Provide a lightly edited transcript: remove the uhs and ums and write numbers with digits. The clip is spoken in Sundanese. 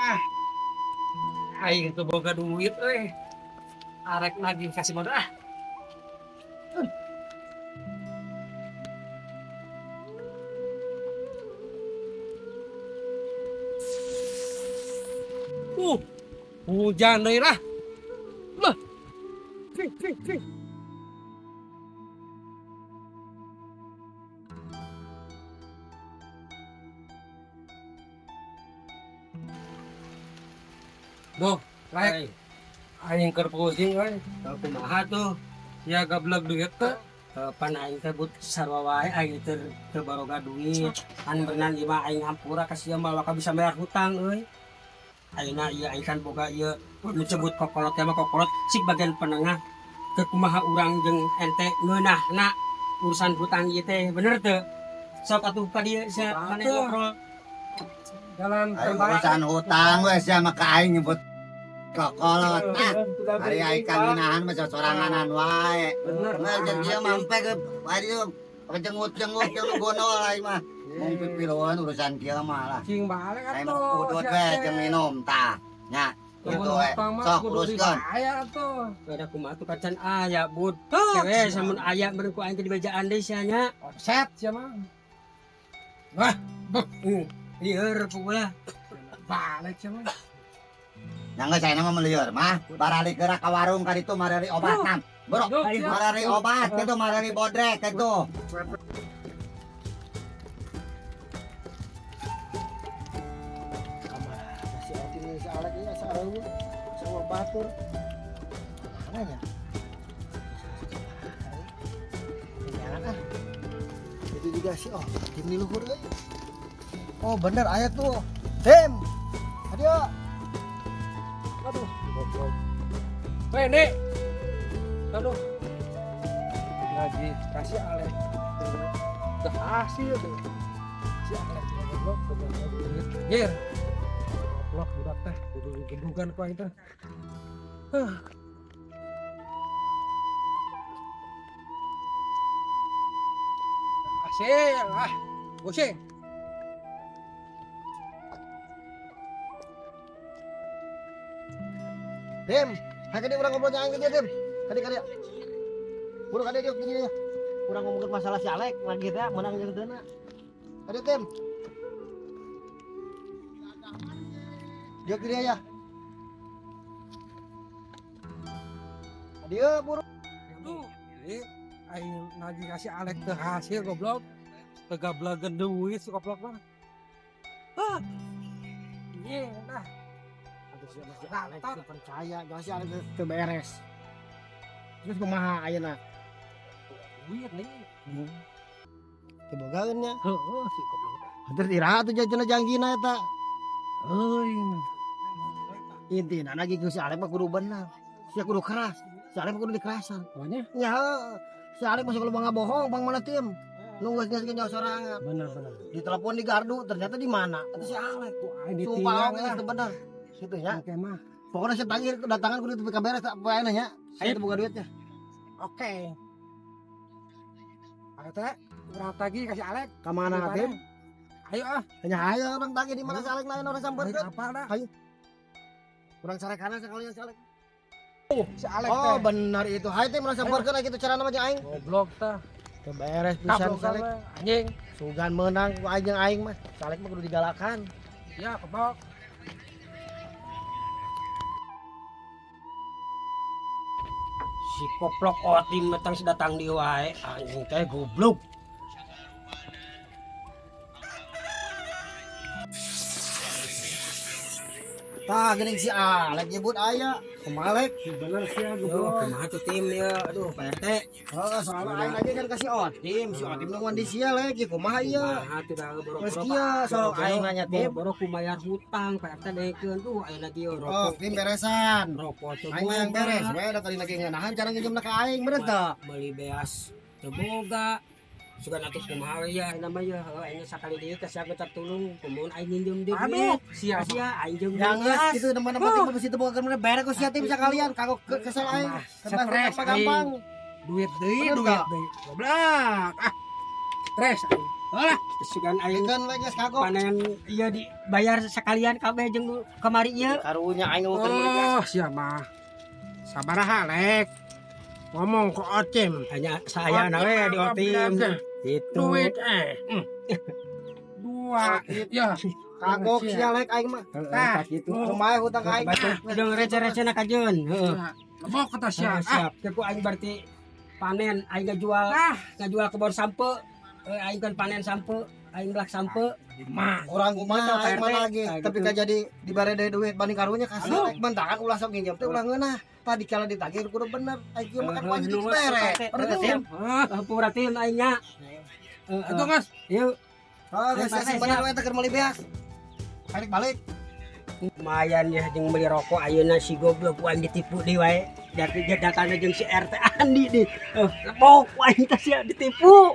Ah. Aing teu boga duit euy. Arek nagih kasih modal ah. Hujan deui lah. Lah. Cing, cing, cing. Duh, rek. Aing keur pusing euy. Kumaha tuh? Ya gablek duit teh. Pan aing teh but sarua wae aing teu teu baroga duit. Pan beunang ieu mah aing hampura ka sia mah waka bisa bayar hutang euy. Ayeuna ieu aing kan boga ieu nu sebut kokolot teh mah kokolot sik bagian penengah teu kumaha urang jeung ente ngeunahna urusan hutang ieu teh bener teu? Sok atuh ka dieu sia maneh ngobrol. Jalan terbaik. Urusan hutang we sia mah ka aing nyebut kokolot. Ah, hari aing kan ngeunahan mah sosoranganan wae. Bener. Bener jeung ieu mah ampe ke bari jengut-jengut jeung gondol aing mah. Mung pipiluan urusan kieu mah lah. Cing balik Aing atuh. mah udut we jeung minum tah. Nya, gitu we. Sok uruskeun. Aya atuh. Ada kumaha tuh kacan aya bud. Kewe samun aya meureun ku aing teh dibejaan deui sia nya. Offset sia mah. Wah, Lieur pokoknya. Balik sia mah. Nya geus ayeuna mah melieur mah. Baralik geura ka warung ka ditu mareli obat nam. Bro, mareli obat kitu mareli bodrek kitu. Si Otin si Alek ini asa eueuh. Sama batur. Mana nya? Jalan ah. Itu juga si oh, tim di luhur euy. Oh bener aya tuh. Tim. Adio. Aduh, goblok. Weh, Nek. Aduh. Lagi kasih Alek. Udah hasil tuh. Si Alek goblok goblok. Gir. Goblok budak teh kudu digedugan ku aing teh. Huh. Hasil ah. Pusing. Tim, hai kadi urang ngobrol aing dia, Tim. Kadi kadi. Buru kadi diuk gini ya. Urang ngomongkeun masalah si Alek lagi teh menang jeung teu na. Kadi Tim. Diuk gini ya. Adieu buru. Aduh, ini aing lagi kasih Alek teu hasil goblok. Teu gablageun duit si goblok mah. Hah. Iya, nah. Aduh si Alek teu percaya, jangan si Alek teu beres. Terus kumaha ayeuna? Duit nih. Teu bogaeun nya. Heuh, si goblok. Terus iraha tuh jajan jangjina eta. Euy. Intina lagi ku si Alek mah kudu bener. Sia kudu keras. Si Alek mah kudu dikerasan. Pokoknya Ya, si Alek masuk kalau bang bohong, bang mana tim? Nunggu geus nyawa sorangan. bener bener. Ditelepon di gardu, ternyata di mana? Itu si Alek. Aing Sumpah ditilang oke lah. itu bener. Gitu ya. Oke mah. Pokoknya saya tagih kedatangan kudu tepi ka beres apa ayeuna nya. Saya teu boga duitnya. Oke. Ayo teh, urang tagih kasih Alek. Ka mana tim? Ayo ah. Hanya ayo urang tagih di mana si Alek lain orang sampeurkeun. Apa dah? Urang sarekana sekalian si Alek. Si Alek Oh, teh. benar itu. Hayu tim urang sampeurkeun kitu carana mah jeung aing. Goblok teh. Teu beres pisan Kablok si Alek. teh, anjing. Sugan menang ku aing jeung aing mah. Si Alek mah kudu digalakan. Ya, goblok. Si koplok Otim datang sedatang di wae anjing teh goblok. Tah geuning si Alek nyebut aya. Kumaha Lek? Bener sih ya Yo, goblok. kumaha tuh tim ya? Aduh, Pak RT. Heeh, soalnya aing lagi kan kasih Otim, si Otim nungguan di sia Lek, ieu kumaha ieu? Kumaha tuh dah boro-boro. Geus kieu soal aing nanya tim. Boro-boro ku bayar hutang, Pak RT dekeun tuh ayeuna kieu Oh, rokok. tim beresan. Rokok teu Aing mah yang boga. beres, we da tadi lagi ngeunahan cara nginjemna ka aing, bener teu? Beli beas teu boga. Sugan atuh kumaha we ya nama ya heuh aing sakali deui ka sia tertulung kumaha aing nginjem deui Aduh, duit. sia Sia aing jeung Ya geus beas. kitu teman-teman tim besi teu boga bener beres ku sia tim sakalian kanggo kesel aing. Stres Gampang. Duit deui, Bener duit teu? deui. Goblok. Ah. Stres aing. Lah, Sugan aing Kan we geus kagok. panen ieu dibayar sekalian kabeh jeung nu kamari ieu. Karunya aing eueuh meuli beas. Oh, sia mah. Sabaraha, Lek? Ngomong ke Otim. Hanya saya nawe di Otim. Gitu. Duit eh. Dua. Ya. Kagok sia, Lek, aing mah. Heeh, gitu. Kumaha hutang ka aing? Jeung receh-recehna kajeun. Heeh. Lebok kata sia. Siap, siap. Ku aing berarti panen aing ngajual ngajual kebon sampe. Eh, aing kan panen sampe, aing belak sampe. Mah. Urang kumaha aing Pak mah RT. lagi, Nah, tapi gitu. ka jadi dibere deui duit banding karunya kasih rek bentakan ulah sok nginjem teh ulah ngeunah. Tadi kalau ditagih kudu bener. Aing kieu makan wajib dibere. Bener Tim. Hampura Tim aing nya. Heeh. Itu geus. Yuk, Oh, geus Pak RT, sing bener we teh keur meuli beas. Balik balik. Lumayan ya jeung beli rokok ayeuna si goblok ku aing ditipu deui wae. Jadi datangna jeung si RT Andi nih. Eh, lebok ku aing teh sia ditipu.